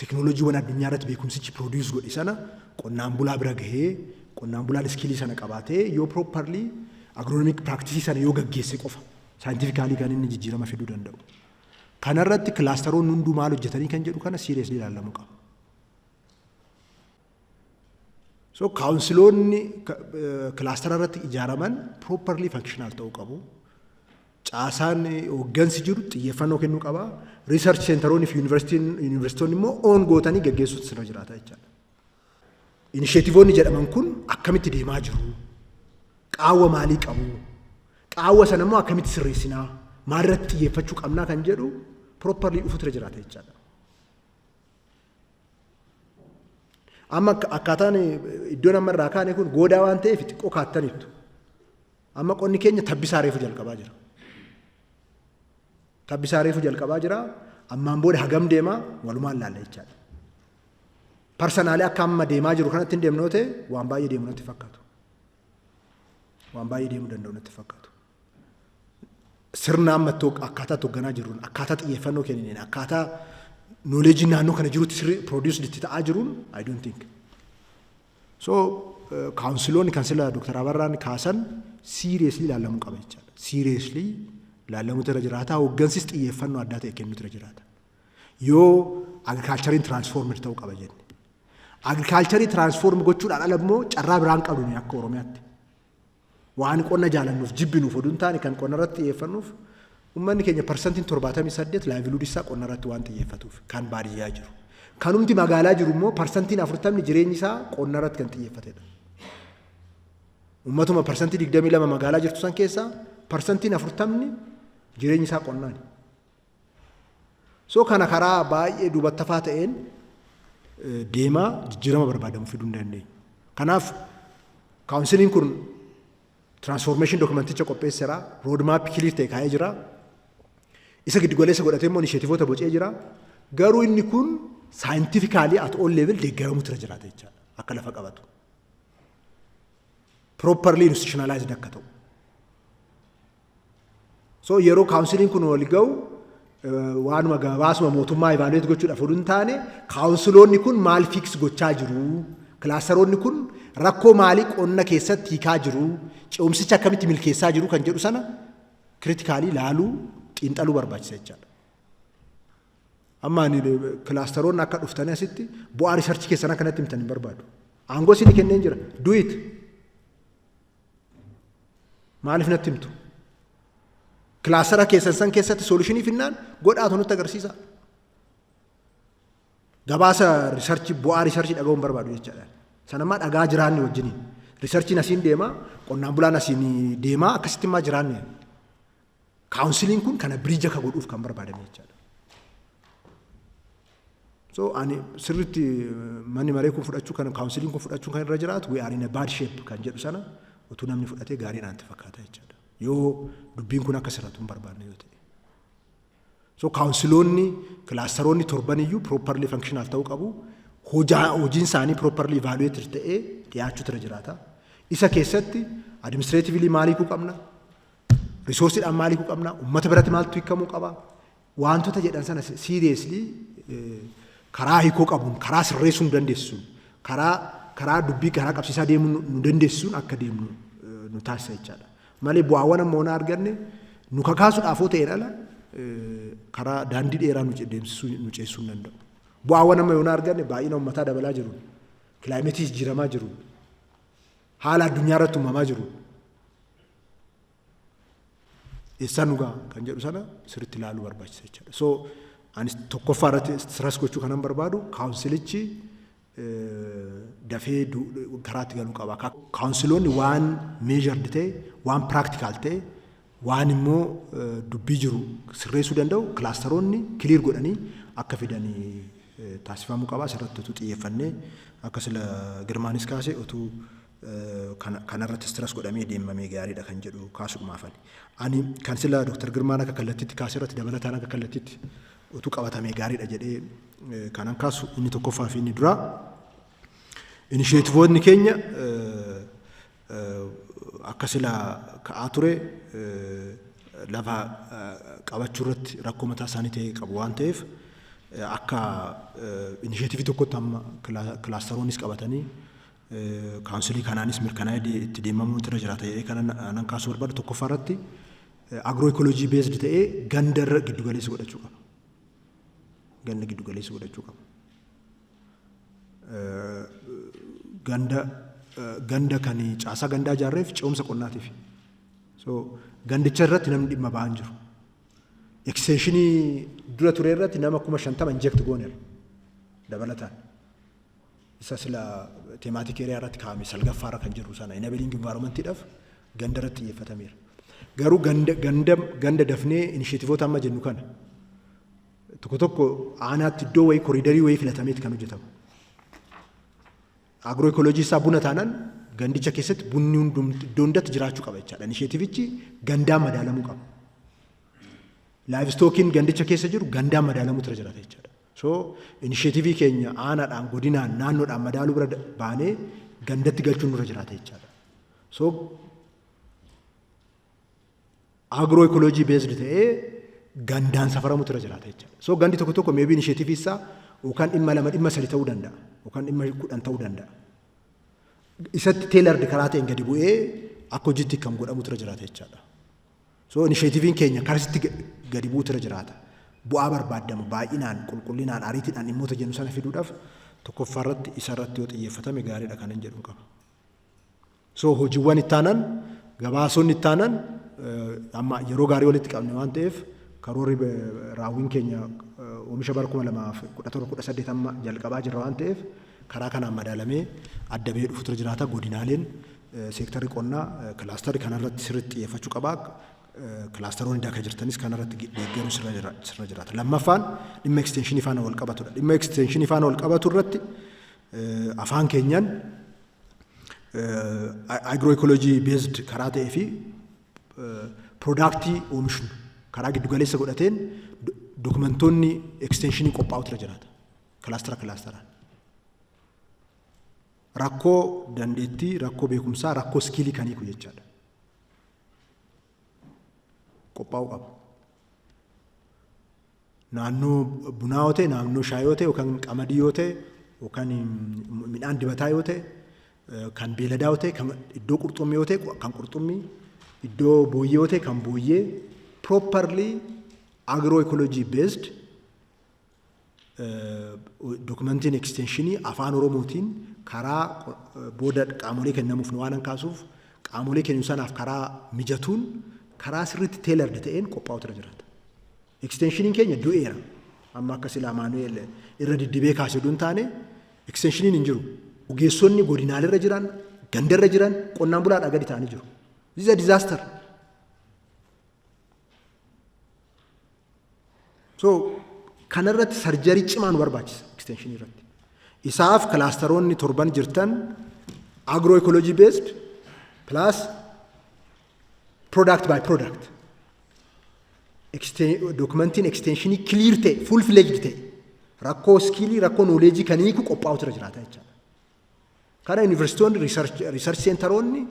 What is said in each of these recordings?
Teknooloojiiwwan addunyaa irratti beekumsichi produce godhe sana qonnaan bulaa bira gahee, qonnaan bulaan skill sana qabaatee yoo properly agronomic practice sana yoo gaggeesse qofa scientifically kan inni jijjiirama fiduu danda'u. Kanarratti kilaastaroonni hunduu maal hojjetanii kan jedhu kana seriously ilaalamuu qaba. So kaawunsiloonni kilaastara irratti ijaaraman properly functional ta'uu qabu. Caasaan hooggansi jiru xiyyeeffannoo kennuu qaba. Research centeroonni fi yuunivarsiitonni immoo oon gootanii gaggeessuutu sirra jiraata jechaadha. Inisheetivoonni jedhaman kun akkamitti deemaa jiru? Qaawwa maalii qabu? Qaawwa sana immoo akkamitti sirreessinaa? Maalirratti xiyyeeffachuu qabnaa kan jedhu properly dhufuutu irra jiraata jechaadha. Amma akkaataan iddoon amma irraa kaane kun goodaa waan ta'eef xiqqoo kaattaniittu. Amma qonni keenya tabbisaa reefu jalqabaa jira. Tabbisaa reefu jalqabaa jira. Ammaan booda hagam deemaa walumaan laalla jechaadha. Parsanaalee akka amma deemaa jiru kanatti hin deemnu yoo ta'e waan baay'ee deemu natti fakkaatu. Waan baay'ee deemuu danda'u natti fakkaatu. Sirna amma akkaataa hoogganaa jirruun, akkaataa xiyyeeffannoo kennineen, akkaataa knowledge naannoo kana jirutti sirrii produced itti ta'aa jiruun, I don't think. So kaawunsiloonni kan sila Dr. Abarraan kaasan seriously ilaalamuu qaba jechaadha. Seriously ilaalamuutu irra jiraata. Hooggansis xiyyeeffannoo addaa ta'e kennuutu irra jiraata. Yoo agricultureiin transformed ta'uu qaba jenne. Agriculture transform gochuudhaan ala immoo carraa biraan qabnu akka Oromiyaatti. Waan qonna jaalannuuf jibbinuuf oduu hin taane, kan qonna irratti xiyyeeffannuuf uummanni keenya 78% livelihood isaa qonna irratti waan xiyyeeffatuuf kan baadiyyaa jiru. Kanumti magaalaa jiru immoo 40% jireenyi isaa qonna irratti kan xiyyeeffatedha. Uummatuma 22% magaalaa jirtu san keessaa 40% jireenyi isaa qonnaani. So kana karaa baay'ee duubattafaa ta'een deemaa jijjiirama barbaadamu fiduu hin dandeenyu. Kanaaf counciliin kun transformation documenticha qopheesseera, road map clear ta'e kaa'ee jira. Isa giddugaleessa godhatee immoo initiativeoota bocee jira. Garuu inni kun scientifically at all level deeggaramuutu irra jiraata jechaadha. Akka lafa qabatu. Properly institutionalized akka ta'u. So yeroo counciliin kun wal ga'u waanuma gabaasuma mootummaa evaluate gochuudhaaf oduu hin taane, counciloonni kun maal fix gochaa jiru? Clusteroonni kun rakkoo maalii qonna keessatti hiikaa jiru? Ce'umsicha akkamitti milkeessaa jiru kan jedhu sana critically ilaaluu, xiinxaluu barbaachisa jechaadha. Amma ani clusteroonni akka dhuftanii asitti bu'aa research keessan akkanatti himtan hin barbaadu. Aangoo isinii kenneen jira. Do it. Maaliif natti himtu? Cluster keessan san keessatti solution finnaan godhaatu nutti agarsiisa. Gabaasa research, bu'aa research dhaga'uu hin barbaadu jechaadha. Sanammaa dhagaa jiraanne wajjiniin. Researchiin asiin deemaa, qonnaan bulaan asiin deemaa, akkasitti immoo jiraanne. Counciliin kun kana bridge akka godhuuf kan barbaadame jechaadha. So ani sirriitti manni maree kun fudhachuu kan, counciliin kun fudhachuu kan irra jiraatu, we are in a bad shape kan jedhu sana utuu namni fudhatee gaarii natti fakkaata jechaadha. Yoo dubbiin kun akka sirratu hin barbaanne yoo ta'e. So counciloonni, clusteroonni torban iyyuu properly functional ta'uu qabu. Hojiin isaanii properly evaluated ta'ee dhiyaachuutu irra jiraata. Isa keessatti administratively maal hiikuu qabna? Resourceiidhaan maal hiikuu qabna? Uummata biratti maaltu hiikamuu qaba? Wantoota jedhan sana seriously karaa hiikoo qabuun, karaa sirreessuu nu dandeessisuun, karaa dubbii karaa qabsiisaa deemuu nu dandeessisuun akka deemnu nu taasisa jechaadha. Malee bu'aawwan amma onaa arganne nu kakaasuudhaaf yoo ta'een ala karaa daandii dheeraa nu deemsisuu, nu ceessuu hin danda'u. Bu'aawwan amma yoonaa arganne baay'ina uummataa dabalaa jiru, climate jijjiiramaa jiru, haala addunyaa irratti uumamaa jiru. Eessaan nu ga'a kan jedhu sana sirriitti ilaaluu barbaachisa jechaadha. So anis tokkoffaa irratti stress gochuu kanan barbaadu, councilichi dafee karaatti galuu qaba. Counciloonni waan measured ta'e, waan practical ta'e, waan immoo dubbii jiru sirreessuu danda'u clusteroonni clear godhanii akka fidanii taasifamuu qaba. Asirratti utuu xiyyeeffannee, akka sila Girmaanis kaase, utuu kanarratti stress godhamee deemamee gaariidha kan jedhu kaasumaafani. Ani kan sila Dr. Girmaan akka kallattiitti kaase irratti dabalataan akka kallattiitti utuu qabatamee gaariidha jedhee kanan kaasu inni tokkoffaa fi inni duraa, initiativeoonni keenya akka sila ka'aa ture lafa qabachuu irratti rakkoo mataa isaanii ta'e qabu waan ta'eef Akka initiative tokkotti amma clusteroonnis qabatanii, councilii kanaanis mirkanaa'ee itti deemamuun irra jiraata jedhee kana nan kaasuu barbaadu, tokkoffaa irratti agro ecology based ta'ee ganda irra giddu galeessa godhachuu qaba. Ganda giddu galeessa godhachuu qaba. Ganda kan caasaa gandaa ijaarreef ce'umsa qonnaatiif. So gandicha irratti namni dhimma ba'aa hin jiru. Extensionii dura ture irratti nama 50,000 inject gooneera dabalataan. Isa sila thematic area irratti kaa'ame salgaffaa irra kan jiru sana enabling environmentiidhaaf ganda irratti xiyyeeffatameera. Garuu ganda dafnee initiativeoota amma jennu kana tokko tokko aanaatti iddoo wayii, corridorii wayii filatameeti kan hojjetamu. Agro ecology isaa buna taanaan gandicha keessatti bunni hundumti iddoo hundatti jiraachuu qaba jechaadha. Initiativeichi gandaan madaalamuu qaba. Livestockiin gandicha keessa jiru gandaan madaalamuu irra jiraata jechaadha. So initiative keenya aanaadhaan, godinaan, naannoodhaan madaaluu bira baanee gandatti galchuun nurra jiraata jechaadha. So agro ecology based ta'ee gandaan safaramutu irra jiraata jechaadha. So gandi tokko tokko maybe initiative isaa yookaan 200, 300 ta'uu danda'a yookaan 10 ta'uu danda'a. Isatti tailored karaa ta'een gadi bu'ee akka hojiitti kan godhamutu irra jiraata jechaadha. So initiativeiin keenya karasitti gadi bu'uutu irra jiraata. Bu'aa barbaadamu baay'inaan, qulqullinaan, ariitiidhaan dhimmoota jennu sana fiduudhaaf tokkoffaa irratti isa irratti yoo xiyyeeffatame gaariidha kan hin jedhu qaba. So hojiiwwan ittaanan, gabaasonni ittaanan, amma yeroo gaarii walitti qabne waan ta'eef, karoorri raawwiin keenya oomisha bara 2017-18 amma jalqabaa jirra waan ta'eef, karaa kanaan madaalamee adda bahee dhufutu irra jiraata. Godinaaleen, seektarri qonnaa, clusterri kanarratti sirriitti xiyyeeffachuu qaba. Clusteroonni daka jirtanis kanarratti deeggaruu sirra jiraata. Lammaffaan dhimma extensionii faana wal qabatudha. Dhimma extensionii faana wal qabatu irratti afaan keenyaan agroecology based karaa ta'ee fi productii oomishnu karaa giddugaleessa godhateen documentoonni extensionii qophaa'utu irra jiraata. Clustera clusteraan. Rakkoo dandeettii, rakkoo beekumsaa, rakkoo skillii kan hiiku jechaadha. Qophaa'uu qaba. Naannoo bunaa yoo ta'e, naannoo shaayii yoo ta'e, yookaan qamadii yoo ta'e, yookaan midhaan dibataa yoo ta'e, kan beeladaa yoo ta'e, kan iddoo qurxummii yoo ta'e, kan qurxummii, iddoo booyyee yoo ta'e, kan booyyee, properly agroecology based documentiin extensionii afaan Oromootiin karaa booda qaamolee kennamuuf waan kaasuuf, qaamolee kennu sanaaf karaa mijatuun, karaa sirriitti tailored ta'een qophaa'utu irra jiraata. Extensioniin keenya du'eera. Amma akka silaa Maanu'eel irra diddibee kaasee duun taane extensioniin hin jiru. Ogeessonni godinaalee jiran, gandarra jiran qonnaan bulaadhaa gadi ta'anii jiru. This is a disaster. So kanarratti surgery cimaa nu barbaachisa extensionii irratti. Isaaf clusteroonni torban jirtan agroecology based plus product by product documentiin extensionii clear ta'e, full fledged ta'e, rakkoo skillii, rakkoo knowledgeii kan hiiku qophaa'utu irra jiraata jechaadha. Kana yuunivarsiitoonni, research centeroonni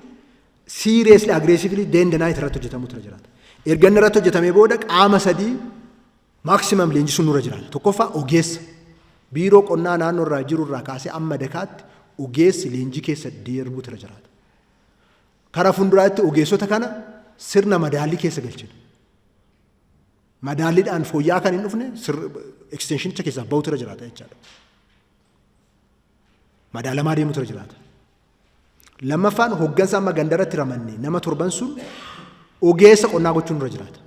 seriously, aggressively, day and night irratti hojjetamutu irra jiraata. Erga inni irratti hojjetamee booda qaama sadii maximum leenjisuun nurra jiraata. Tokkoffaa ogeessa biiroo qonnaa naannoo irraa jiru irraa kaasee amma dakaatti ogeessi leenjii keessa darbuutu irra jiraata. Karaa fuulduraatti ogeessota kana sirna madaallii keessa galchina. Madaalliidhaan fooyya'aa kan hin dhufne extensionicha keessaa bahutu irra jiraata jechaadha. Madaalamaa deemutu irra jiraata. Lammaffaan hoggansa amma gandarratti ramanne nama torban sun ogeessa qonnaa gochuun irra jiraata.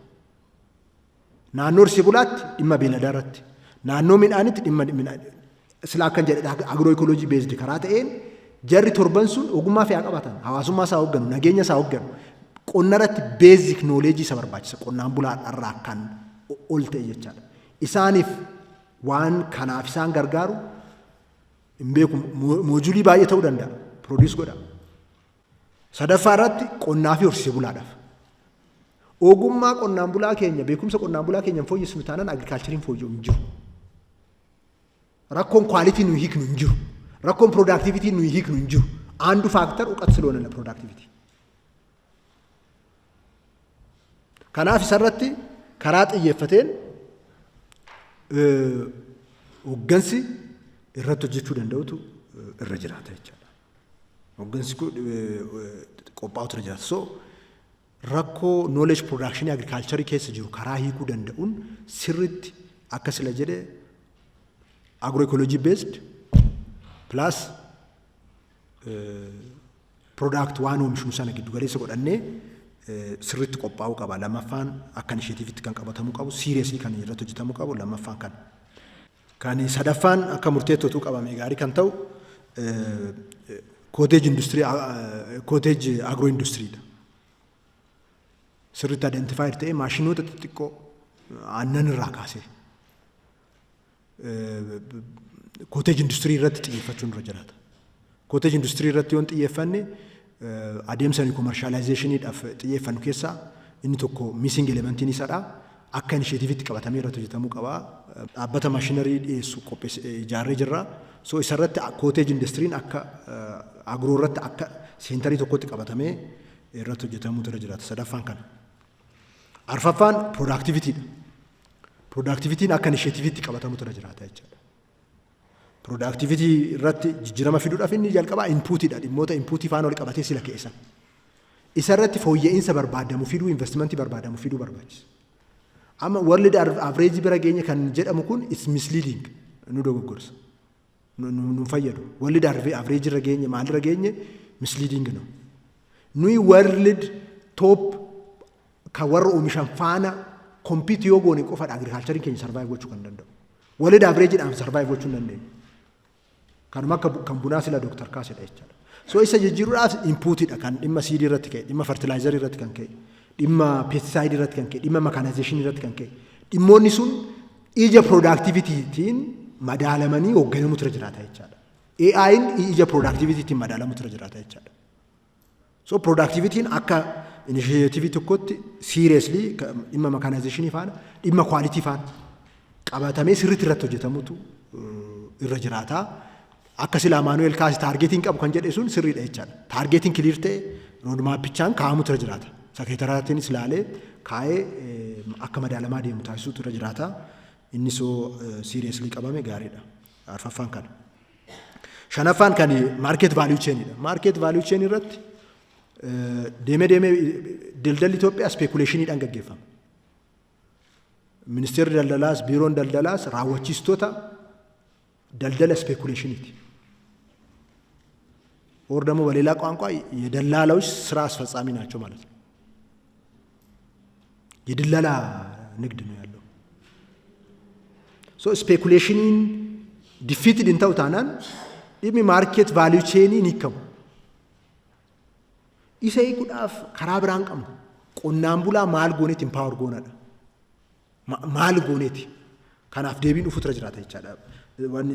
Naannoo horsiisee bulaatti dhimma beeladaa irratti, naannoo midhaanitti dhimma midhaan sila akkan jedhe agroecology based karaa ta'een jarri torban sun ogummaa fe'aa qabatan, hawaasummaa isaa hoogganu, nageenya isaa hoogganu, qonna irratti basic knowledge isa barbaachisa qonnaan bulaa irraa kan ol ta'e jechaadha. Isaaniif waan kanaaf isaan gargaaru hin beeku, module baay'ee ta'uu danda'a, produce godha. Sadaffaa irratti qonnaa fi horsiisee bulaadhaaf. Ogummaa qonnaan bulaa keenya, beekumsa qonnaan bulaa keenya hin fooyyessinu taanaan agricultureiin fooyya'u hin jiru. Rakkoon quality nuyi hiiknu hin jiru. Rakkoon productivity nuyi hiiknu hin jiru. አንዱ factor እውቀት ስለሆነ ለ productivity. Kanaaf isarratti karaa xiyyeeffateen Hooggansi irratti hojjechuu danda'utu irra jiraata jechaadha. Hooggansi kun qophaa'utu irra jiraata. So rakkoo knowledge production agriculture keessa jiru karaa hiikuu danda'uun sirritti akka sila jedhe agroecology based plus product waan oomishnu sana giddu galeessa godhannee sirriitti qophaa'uu qaba. Lammaffaan akka initiativeitti kan qabatamuu qabu, seriously kan irratti hojjetamuu qabu lammaffaan kan. Kan sadaffaan akka murteetti otuu qabame gaarii kan ta'u cottage industry, cottage agro industrydha. Sirriitti identified ta'ee maashinoota xixiqqoo aannan irraa kaasee cottage industry irratti xiyyeeffachuun irra jiraata. Cottage industry irratti yoon xiyyeeffanne, adeemsa commercializationiidhaaf xiyyeeffannu keessaa inni tokko missing elementiin isadha. Akka initiativeitti qabatamee irratti hojjetamuu qaba. Dhaabbata machinery dhiyeessu qopheesse ijaarree jirra. So isarratti cottage industryn akka agro irratti akka centerii tokkotti qabatamee irratti hojjetamuutu irra jiraata. Sadaffaan kana. Arfaffaan productivitydha. Productivityn akka initiativeitti qabatamutu irra jiraata jechaadha. Productivity irratti jijjiirama fiduudhaaf inni jalqabaa inputiidha. Dhimmoota inputii faana wal qabatee sila keessa. Isa irratti fooyya'insa barbaadamu fiduu, investmentii barbaadamu fiduu barbaachisa. Amma world average bira geenye kan jedhamu kun is misleading, nu dogoggorsa. Nu fayyadu. World average irra geenye, maalirra geenye, misleading no. Nuyi world top kan warra oomishan faana compete yoo goone qofadha agriculturein keenya survive gochuu kan danda'u. World averageidhaan survive gochuu hin dandeenyu. Kanuma akka kan bunaa sila Dooktar kaasedha jechaadha. So isa jijjiiruudhaaf inputidha kan dhimma seedii irratti ka'e, dhimma fertilizerii irratti kan ka'e, dhimma pesticideii irratti kan ka'e, dhimma mechanizationii irratti kan ka'e. Dhimmoonni sun ija productivitytiin madaalamanii hoogganamutu irra jiraata jechaadha. AI'n ija productivitytiin madaalamutu irra jiraata jechaadha. So productivityn akka initiativeii tokkotti seriously dhimma mechanizationii faana, dhimma quality faana qabatamee sirriitti irratti hojjetamutu irra jiraata. Akka sila Amaanu'eel kaase targetiin qabu kan jedhe sun sirriidha jechaadha. Targetiin clear ta'e roadmapichaan kaa'amutu irra jiraata. Secretariatiinis ilaalee kaa'ee akka madaalamaa deemu taasisuutu irra jiraata. Inni soo seriously qabame gaariidha. Arfaffaan kana. Shanaffaan kan market value chainidha. Market value chain irratti deemee deemee daldalli Itoophiyaa speculationiidhaan gaggeeffama. Ministeerri daldalaas, biiroon daldalaas raawwachiistota daldala speculationiiti. Or ደግሞ በሌላ ቋንቋ የደላላዎች ስራ አስፈጻሚ ናቸው ማለት ነው። የድለላ ንግድ ነው ያለው። So speculationiin defeated hin ta'u taanaan dhimmi market value chainii ni hiikamu. Isa hiikuudhaaf karaa biraan qabnu qonnaan bulaa maal gooneeti empower goonadha. Maal gooneeti? Kanaaf deebiin dhufuutu irra jiraata jechaadha. Wanni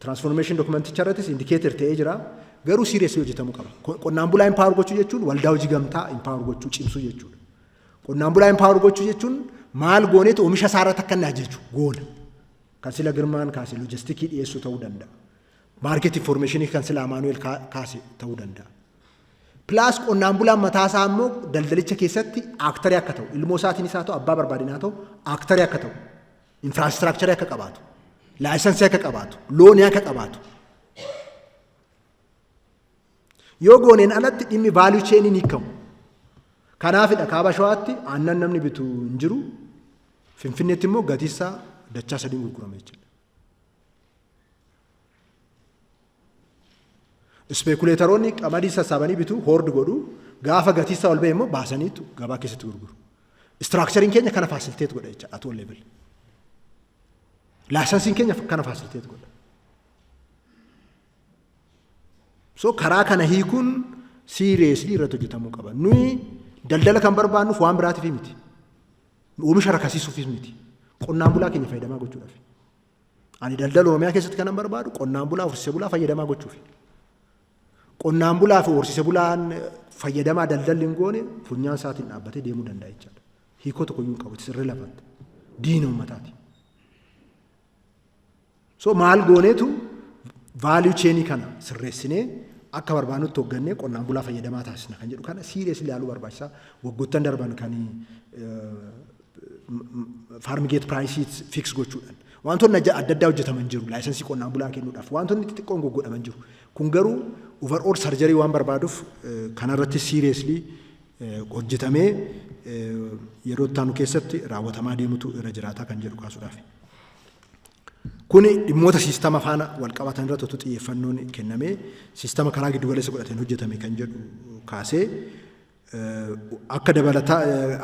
transformation documenticha irrattis indicator ta'ee jira. Garuu seriously hojjetamuu qaba. Qonnaan bulaa empower gochuu jechuun waldaa hojii gamtaa empower gochuu cimsuu jechuudha. Qonnaan bulaa empower gochuu jechuun maal gooneeti oomisha isaa irratti akka inni ajaju goona. Kan sila Girmaan kaase logisticii dhiyeessuu ta'uu danda'a. Market informationii kan sila Amaanu'eel kaase ta'uu danda'a. Plus qonnaan bulaan mataa isaa immoo daldalicha keessatti actorii akka ta'u, ilmoo isaatiin isaa ta'u, abbaa barbaadinaa ta'u, actorii akka ta'u, infrastructureii akka qabaatu, licenseii akka qabaatu, loanii akka qabaatu. Yoo gooneen alatti dhimmi value chainii ni hiikamu. Kanaafidha kaaba Shawaatti aannan namni bitu hin jiru. Finfinneetti immoo gatiisaa dachaa sadiin gurgurama jechuudha. Speculatoroonni qamadii sassaabanii bitu, hoard godhu, gaafa gatiisaa ol ba'e immoo baasaniitu gabaa keessatti gurguru. Structureiin keenya kana facilitate godha jechuudha at all level. Licensiin keenya kana facilitate godha. So karaa kana hiikuun seriously irratti hojjetamuu qaba. Nuyi daldala kan barbaannuuf waan biraatiif miti. Oomisha rakasiisuufis miti. Qonnaan bulaa keenya fayyadamaa gochuudhaaf. Ani daldala Oromiyaa keessatti kanan barbaadu qonnaan bulaa, horsiise bulaa fayyadamaa gochuufi. Qonnaan bulaa fi horsiise bulaan fayyadamaa daldalli hin goone funyaan isaatiin dhaabbatee deemuu danda'a jechaadha. Hiikoo tokko iyyuu hin qabu. It's irrelevant. Diina uummataati. So maal gooneetu value chainii kana sirreessinee akka barbaannutti hooggannee qonnaan bulaa fayyadamaa taasisna kan jedhu kana seriously ilaaluu barbaachisaa. Waggoottan darban kan farm gate priceii fix gochuudhaan, Wantoonni adda addaa hojjetaman jiru. Licensii qonnaan bulaa kennuudhaaf wantoonni xixiqqoon goggodhaman jiru. Kun garuu overall surgery waan barbaaduuf, kanarratti seriously hojjetamee yeroo itti aanu keessatti raawwatamaa deemutu irra jiraataa kan jedhu kaasuudhaaf. Kuni dhimmoota systema faana wal qabatan irratti otoo xiyyeeffannoon kennamee, systema karaa giddu galeessa godhateen hojjetame kan jedhu kaasee, akka dabalataa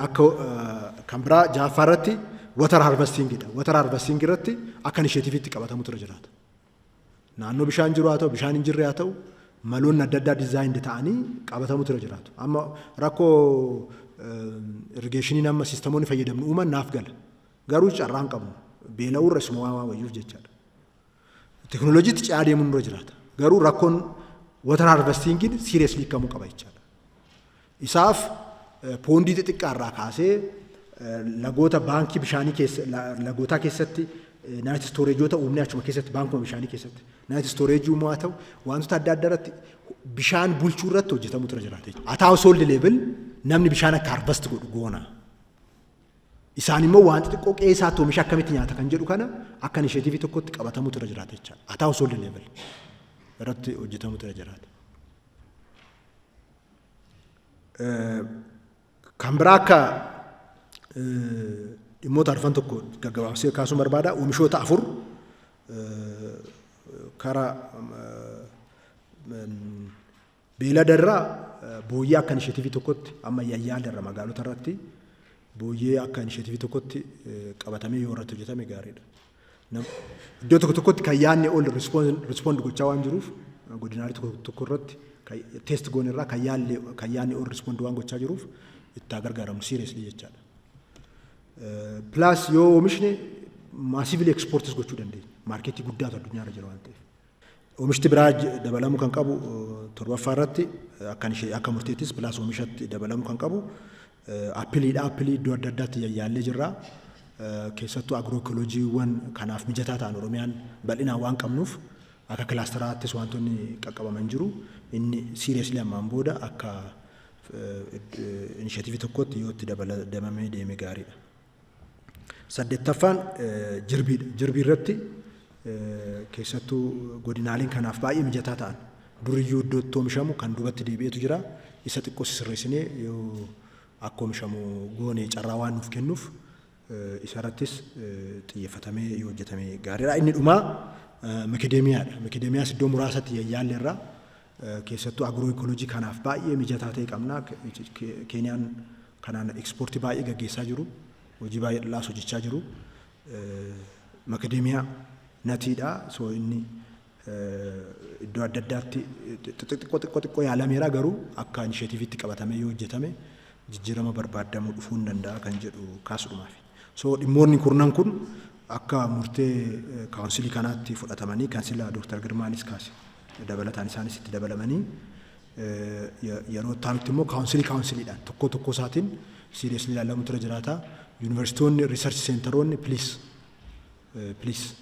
akka kan biraa jaaffaa irratti water harvestingidha. Water harvesting irratti akka initiativeitti qabatamutu irra jiraata. Naannoo bishaan jiru haa ta'u, bishaan hin jirre haa ta'u, maloonni adda addaa design ta'anii qabatamutu irra jiraatu. Amma rakkoo irrigationiin amma systemoonni fayyadamnu uuman naaf gala. Garuu carraan qabnu. Beela'uurra isuma waan wayyuuf jechaadha. Teknooloojiitti ce'aa deemuun nurra jiraata. Garuu rakkoon water harvestingiin seriously hiikamuu qaba jechaadha. Isaaf pondii xixiqqaa irraa kaasee lagoota baankii bishaanii keessa, lagootaa keessatti night storageoota uumnee, achuma keessatti baankuma bishaanii keessatti night storageii uumuu haa ta'u, wantoota adda addaa irratti bishaan bulchuu irratti hojjetamutu irra jiraata. At household level namni bishaan akka harvest godhu goona. Isaan immoo waan xixiqqoo qe'ee isaatti oomisha akkamitti nyaata kan jedhu kana akka initiativeii tokkotti qabatamutu irra jiraata jechaadha. At household level irratti hojjetamutu irra jiraata. Kan biraa akka dhimmoota arfan tokko gaggabaabsee kaasuun barbaada. Oomishoota afur karaa beelada irraa booyyee akka initiativeii tokkotti amma yayyaadarra magaalota irratti booyyee akka initiativeii tokkotti qabatamee yoo irratti hojjetame gaariidha. Iddoo tokko tokkotti kan yaadne ol respond gochaa waan jiruuf, godinaalee tokko tokko irratti test goone irraa kan yaadne ol respond waan gochaa jiruuf, itti haa gargaaramu seriously jechaadha. Plus yoo oomishne massively exportis gochuu dandeenya. Marketii guddaatu addunyaarra jira waan ta'eef. Oomishti biraa dabalamuu kan qabu torbaffaa irratti akka akka murteettis plus oomishatti dabalamuu kan qabu appleiidha. Appleii iddoo adda addaatti yayyaallee jirra. Keessattuu agroecologyiiwwan kanaaf mijataa ta'an Oromiyaan bal'inaan waan qabnuuf, akka clusteraattis wantoonni qaqqabaman jiru. Inni seriously ammaan booda akka initiativeii tokkotti yoo itti dabalamee deeme gaariidha. Saddeettaffaan jirbiidha. Jirbii irratti keessattuu godinaaleen kanaaf baay'ee mijataa ta'an duriyyuu iddoo itti oomishamu kan duubatti deebi'eetu jira. Isa xiqqoo sirreessinee yoo akka oomishamu goone carraa waan nuuf kennuuf, isarrattis xiyyeeffatamee yoo hojjetame gaariidha. Inni dhumaa macadamiadha. Macadamiaas iddoo muraasatti yayyaalle irraa keessattuu agroecologyii kanaaf baay'ee mijataa ta'e qabna. Keeniyaan kanaan exportii baay'ee gaggeessaa jiru. Hojii baay'ee dhalaas hojjechaa jiru. Macadamia nutiidha. So inni iddoo adda addaatti xixiqqoo xiqqoo xiqqoo yaalameera, garuu akka initiativeiitti qabatamee yoo hojjetame jijjiirama barbaadamuu dhufuu hin danda'a kan jedhu kaasuudhumaaf. So dhimmoonni kurnan kun akka murtee councilii kanaatti fudhatamanii, kan sila Dooktar Girmaanis kaase dabalataan isaanis itti dabalamanii, yeroo itti immoo councilii counciliidhaan tokko tokko isaatiin seriously ilaalamutu irra jiraata. Yuunivarsiitoonni, research centeroonni, please, please,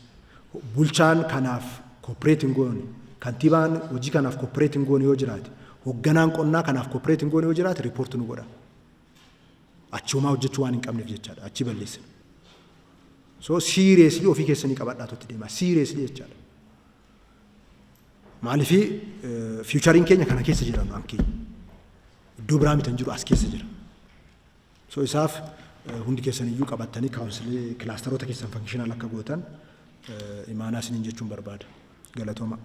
bulchaan kanaaf cooperate hin goone, kantiibaan hojii kanaaf cooperate hin goone yoo jiraate, hoogganaan qonnaa kanaaf cooperate hin goone yoo jiraate, report nu godha. Achi homaa hojjechuu waan hin qabneef jechaadha. Achi balleessina. So seriously ofii keessanii qabadhaatu itti deema. Seriously jechaadha. Maaliifii futureiin keenya kana keessa jira, nu keenya. Iddoo biraa miti hin jiru, as keessa jira. So isaaf hundi keessan iyyuu qabattanii councilii clusteroota keessan functional akka gootan imaanaa isiniin jechuun barbaada. Galatooma.